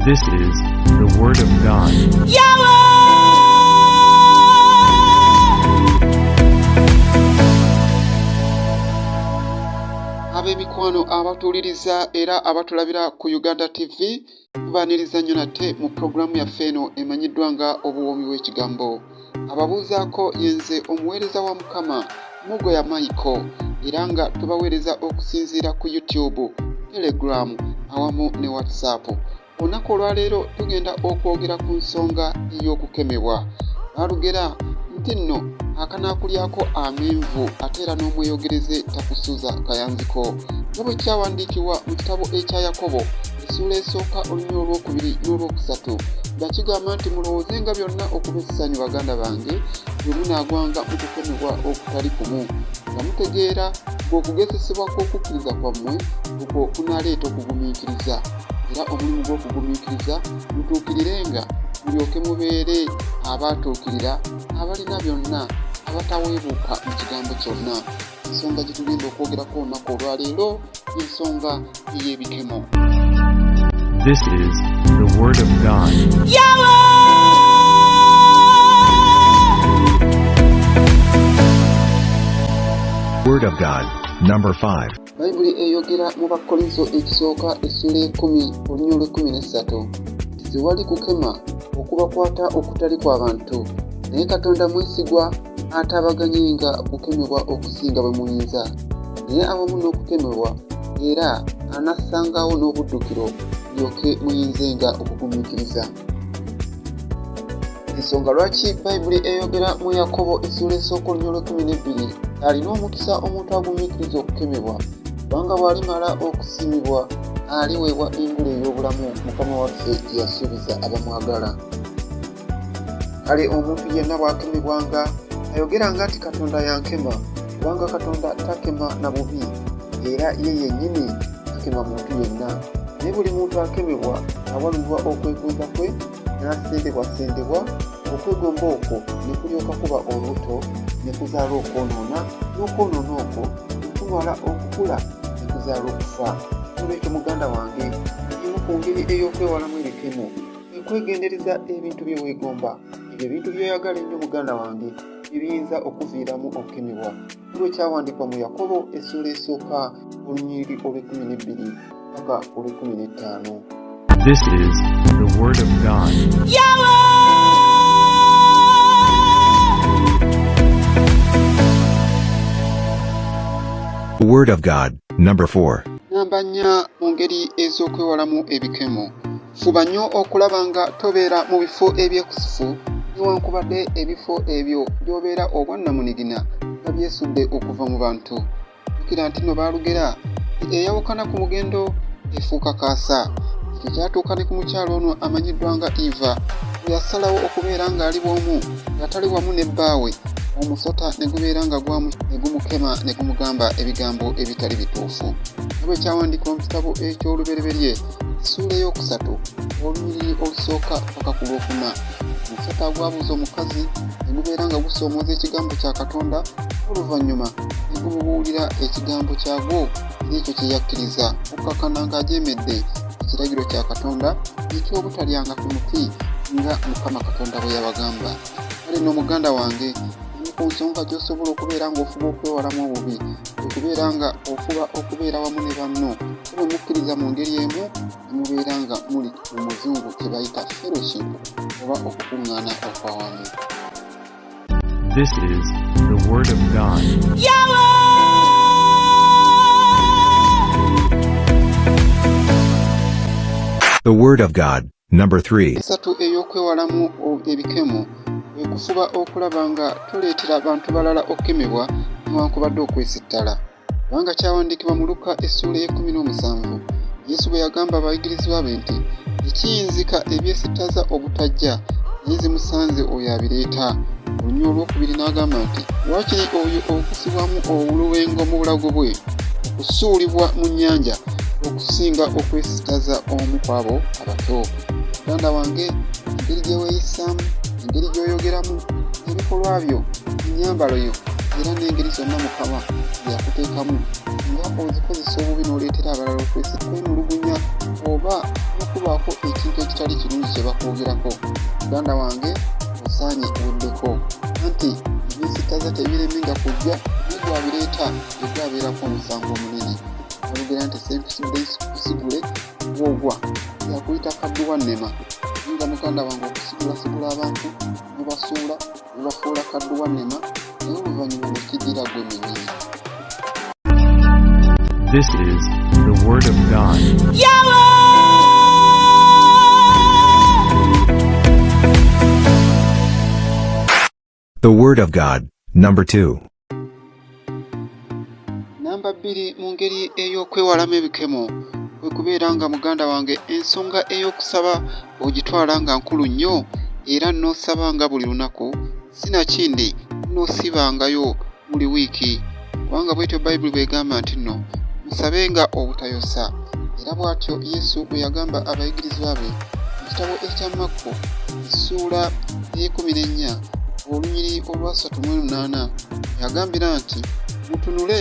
This is the Word of God. Ab'emikwano abatuwuliriza era abatulabira ku Uganda TV, tubaaniriza nnyo nate mu pulogulaamu yaffe eno emanyiddwa nga Obuwoomi bw'Ekigambo. Ababuuzaako yenze omuweereza wa Mukama Mugoya Michael, era nga tubaweereza okusinziira ku YouTube, Telegram awamu ne WhatsApp. Olunaku olwaleero tugenda okwogera ku nsonga ey'okukemebwa. Baalugera nti nno akanaakulyako amenvu ate era n'omweyogereze takusuza kayanziko. Nga bwe kyawandiikibwa mu kitabo ekya Yakobo essuula esooka olunyiriri olwokubiri n'olwokusatu nga kigamba nti mulowoozenga byonna okuba essanyu baganda bange bwe munaagwanga mu kukemebwa okutali kumu, nga mutegeera ng'okugezesebwa kw'okukkiriza kwammwe okwo kunaaleeta okugumiikiriza. Era omulimu gw'okugumiikiriza mutuukirirenga, mulyoke mubeere abaatuukirira, abalina byonna, abataweebuuka mu kigambo kyonna. Ensonga gye tugenda okwogerako olunaku olwaleero ensonga ey'ebikemo. This is the Word of God. Word of God, number 5. Bayibuli eyogera mu Bakkolinso ekisooka essuula ekumi olunyiriri olw'ekkumi n'essatu nti tewali kukema okubakwata okutali kwa bantu, naye Katonda mwesigwa atabaganyenga kukemebwa okusinga bwe muyinza, naye awamu n'okukemebwa era anassangawo n'obuddukiro mulyoke muyinzenga okugumiikiriza. Ensonga lwaki Bayibuli eyogera mu Yakobo essuula esooka olunyiriri olw'ekkumi n'ebbiri alina omukisa omuntu agumiikiriza okukemebwa, kubanga bw'alimala okusiimibwa aliweebwa engule ey'obulamu Mukama waffe gye yasuubiza abamwagala. Kale omuntu yenna bw'akemebwanga ayogeranga nti Katonda yankema, kubanga Katonda takema na bubi, era ye yennyini takema muntu yenna. Naye buli muntu akemebwa awalulwa okwegomba kwe n'asendebwasendebwa, okwegomba okwo ne kulyoka kuba olubuto ne kuzaala okwonoona, n'okwonoona okwo ne kumala okukula ne kuzaala okufa. N'olwekyo muganda wange, emu ku ngeri ey'okwewalamu ebikemo kwe kwegendereza ebintu bye weegomba. Ebyo ebintu by'oyagala ennyo muganda wange bye biyinza okuviiramu okukemebwa. Nga bwe kyawandiikibwa mu Yakobo essuula esooka olunyiriri olw'ekkumi n'ebbiri paka olw'ekkumi n'ettaano. This is the Word of God. Word of God, number 4. Namba nnya mu ngeri ez'okwewalamu ebikemo. Fuba nnyo okulaba nga tobeera mu bifo ebyekusifu newankubadde ebifo ebyo by'obeera obwannamunigina nga byesudde okuva mu bantu. Jjukira nti nno baalugera nti eyawukana ku mugendo efuuka kaasa. Ekyo kyatuuka ne ku mukyala ono amanyiddwa nga Eva bwe yasalawo okubeera ng'ali bw'omu nga tali wamu ne bbaawe, omusota ne gubeera nga ne gumukema ne gumugamba ebigambo ebitali bituufu. Nga bwe kyawandiikibwa mu kitabo eky'Olubereberye essuula ey'okusatu olunyiriri olusooka paka ku lwokuna, omusota gwabuuza omukazi ne gubeera nga gusoomooza ekigambo kya Katonda, n'oluvannyuma ne gumubuulira ekigambo kyagwo era ekyo kye yakkiriza okukkakkana ng'ajeemedde ekiragiro kya Katonda eky'obutalyanga ku muti nga Mukama Katonda bwe yabagamba. Kale nno muganda wange, emu ku nsonga gy'osobola okubeera ng'ofuba okwewalamu obubi kwe kubeera nga ofuba okubeera wamu ne banno so bwe mukkiriza mu ngeri emu ne mubeera nga muli mu muzungu kye bayita fellowship oba okukuŋŋaana okwawamu. This is the Word of God. The Word of God, number 3. Esatu ey'okwewalamu ebikemo kwe kufuba okulaba nga toleetera bantu balala okukemebwa newankubadde okwesittala. Kubanga kyawandiikibwa mu Lukka essuula ey'ekkumi n'omusanvu, Yesu bwe yagamba abayigirizwa be nti, Tekiyinzika ebyesittaza obutajja, naye zimusanze oyo abireeta. Olunyiriri olwokubiri n'agamba nti, Waakiri oyo okusibwamu olubengo mu bulago bwe, okusuulibwa mu nnyanja, okusinga okwesittaza omu ku abo abato. Muganda wange, engeri gye weeyisaamu, engeri gy'oyogeramu, ebikolwa byo, ennyambalo yo, era n'engeri zonna Mukama ze yakuteekamu nga ozikozesa obubi n'oleetera abalala okwemulugunya oba n'okubaako ekintu ekitali kirungi kye bakwogerako. Muganda wange, osaanye weddeko, anti ebyesittaza tebiremenga kujja, naye gw'abireeta ye gw'abeerako omusango omunene. Balugera nti ssempisigule kusigule bw'ogwa yakuyita kadduwannema. Nga muganda wange okusigulasigula abantu n'obasuula n'obafuula kadduwannema, naye oluvannyuma ne kiddira ggwe mwennyini. This is the Word of God. The Word of God, number 2. Namba 2 mu ngeri ey'okwewalamu ebikemo kwe kubeera nga muganda wange ensonga ey'okusaba ogitwala nga nkulu nnyo era n'osabanga buli lunaku, sinakindi n'osibangayo buli wiiki, kubanga bw'etyo Bayibuli bw'egamba nti nno musabenga obutayosa. Era bw'atyo Yesu bwe yagamba abayigirizwa be mu kitabo ekya Makko essuula ey'ekkumi n'ennya olunyiriri olwasatu mu lunaana, yagambira nti mutunule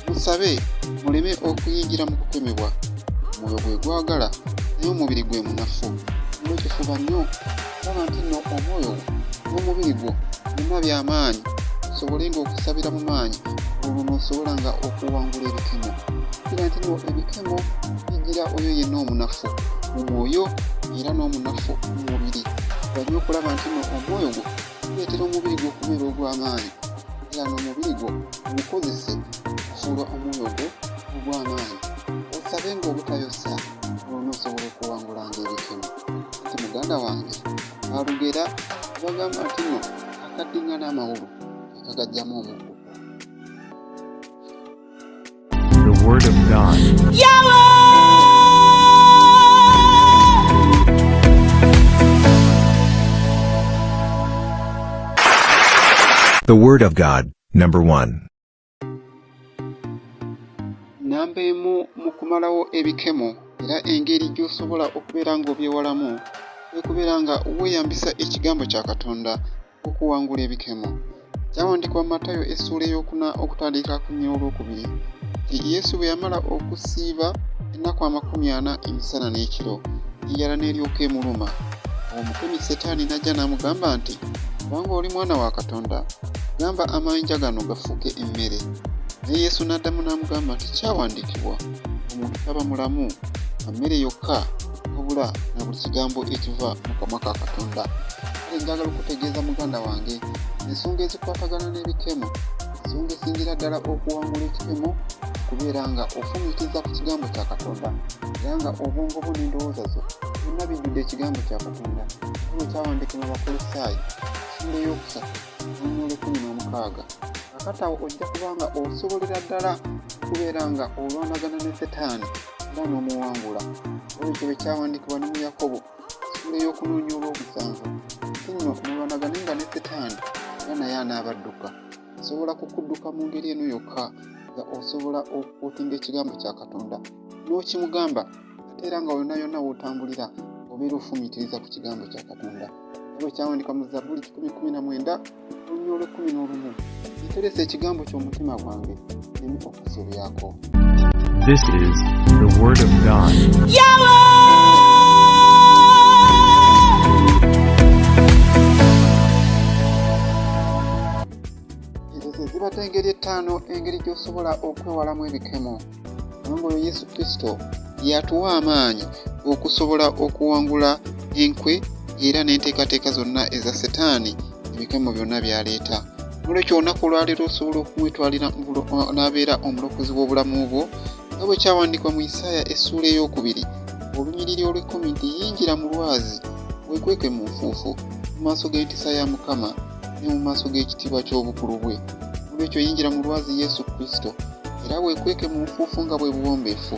musabe muleme okuyingira mu kukemebwa. Omwoyo gwe gwagala naye omubiri gwe munafu. Olwekyo fuba nnyo olaba nti nno omwoyo gwo n'omubiri gwo byonna by'amaanyi, osobole ng'okusabira mu maanyi, olwo n'osobola nga okuwangula ebikemo. Jjukira nti nno ebikemo bijjira oyo yenna omunafu mu mwoyo era n'omunafu mu mubiri. Fuba nnyo okulaba nti nno omwoyo gwo guleetera omubiri gwo okubeera ogw'amaanyi, era n'omubiri gwo ogukozese okufuula omwoyo gwo ogw'amaanyi. Osabe ng'obutayosa, olwo n'osobola okuwangulanga ebikemo. Nti muganda wange, baalugera bagamba nti nno akaddingana amawulu kagajjamu omukku. The Word of God. The Word of God, number 1. Namba emu mu kumalawo ebikemo era engeri gy'osobola okubeera ng'obyewalamu kwe kubeera nga weeyambisa ekigambo kya Katonda okuwangula ebikemo. Kyawandiikibwa mu Matayo essuula ey'okuna okutandika ku nnya olwokubiri nti Yesu bwe yamala okusiiba ennaku 40 emisana n'ekiro, enjala n'eryoka emuluma. Awo omukemi Setaani n'ajja n'amugamba nti, kubanga oli mwana wa Katonda, gamba amayinja gano gafuuke emmere. Naye Yesu n'addamu n'amugamba nti kyawandiikibwa, omuntu taba mulamu na mmere yokka, wabula na buli kigambo ekiva mu kamwa ka Katonda. Kale njagala okutegeeza muganda wange ensonga ezikwatagana n'ebikemo. Ensonga esingira ddala okuwangula ekikemo kubeera nga ofumiitiriza ku kigambo kya Katonda, era nga obwongo bwo n'endowooza zo byonna bijjudde ekigambo kya Katonda. Kino kyawandiikibwa mu Bakolosaayi essuula ey'okusatu olunyiriri olw'ekkumi n'omukaaga. Kaakati awo ojja kuba nga osobolera ddala okubeera nga olwanagana ne Setaani era n'omuwangula. Olwekyo bwe kyawandiikibwa ne mu Yakobo essuula ey'okunoonya olw'omusanvu nti nno mulwanaganenga ne Setaani era naye anaabadduka. Osobola kukudduka mu ngeri eno yokka nga osobola okukootinga ekigambo kya Katonda n'okimugamba, ate era nga yonna yonna w'otambulira obeera ofumiitiriza ku kigambo kya Katonda. Nga bwe kyawandiikibwa mu Zabbuli 119 olunyiriri olw'ekkumi n'olumu, nterese ekigambo ky'omutima gwange nneme okusobyako. This is the Word of God. Ezo ze zibadde engeri ettaano engeri gy'osobola okwewalamu ebikemo. Kubanga oyo Yesu Kristo y'atuwa amaanyi okusobola okuwangula enkwe era n'enteekateeka zonna eza Setaani ebikemo byonna by'aleeta. N'olwekyo olunaku olwaleero osobola okumwetwalira n'abeera omulokozi w'obulamu bwo, nga bwe kyawandiikibwa mu Isaaya essuula ey'okubiri olunyiriri olw'ekkumi nti yingira mu lwazi weekweke mu nfuufu mu maaso g'entiisa ya Mukama ne mu maaso g'ekitiibwa ky'obukulu bwe. N'olwekyo yingira mu lwazi Yesu Kristo era weekweke mu nfuufu nga bwe buwombeefu.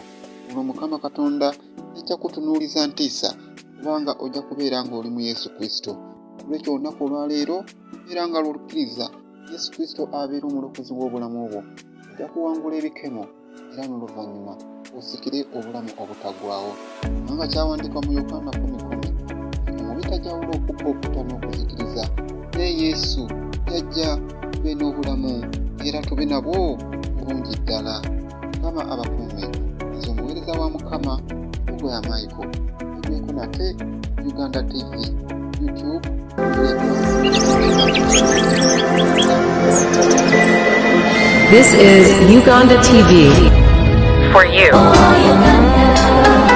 Olwo Mukama Katonda tajja kutunuuliza ntiisa, kubanga ojja kubeera ng'oli mu Yesu Kristo. Olwekyo olunaku olwaleero beera nga lw'okkiriza Yesu Kristo abeera omulokozi w'obulamu bwo. Ojja kuwangula ebikemo era n'oluvannyuma osikire obulamu obutaggwaawo. Kubanga kyawandiikibwa mu Yokaana 10:10 omubi tajawula okubba, okutta n'okuzikiriza, naye Yesu yajja tube n'obulamu era tube nabwo mu Bulungi ddala. Mukama abakuume. Nze omuweereza wa Mukama Mugoya Michael. Tuddeko nate Uganda TV, YouTube, This is Uganda TV. For you. Uganda.